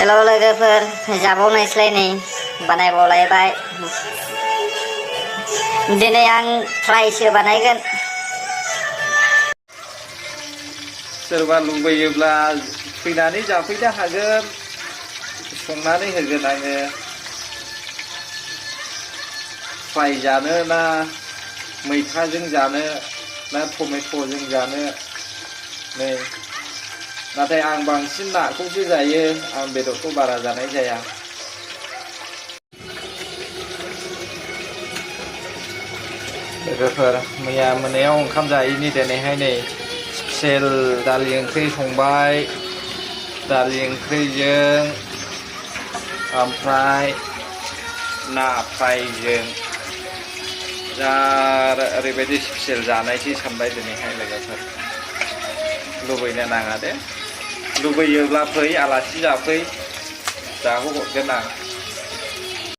hello लोगोफोर जाबावनायस्लाय नै बानायबावलायबाय दिनै आं फ्रायसो बानायगोन सोरबा लुबैयोब्ला फैनानै जाफैनो हागोन संनानै होगोन आङो फ्राय जानो ना मैथाजों जानो ना टमेट'जों जानो नै नाथाय आं बांसिन नाखौसो जायो आं बेदरखौ बारा जानाय जाया लोगोफोर मैया मोनायाव ओंखाम जायैनि दिनैहाय नै स्पेसियेल दालि ओंख्रि संबाय दालि ओंख्रिजों ओमफ्राय ना फ्रायजों जा ओरैबायदि स्पेसियेल जानायसै सानबाय दिनैहाय लोगोफोर लुबैनो नाङा दे लुबैयोब्ला फै आलासि जाफै जाहोहरगोन आं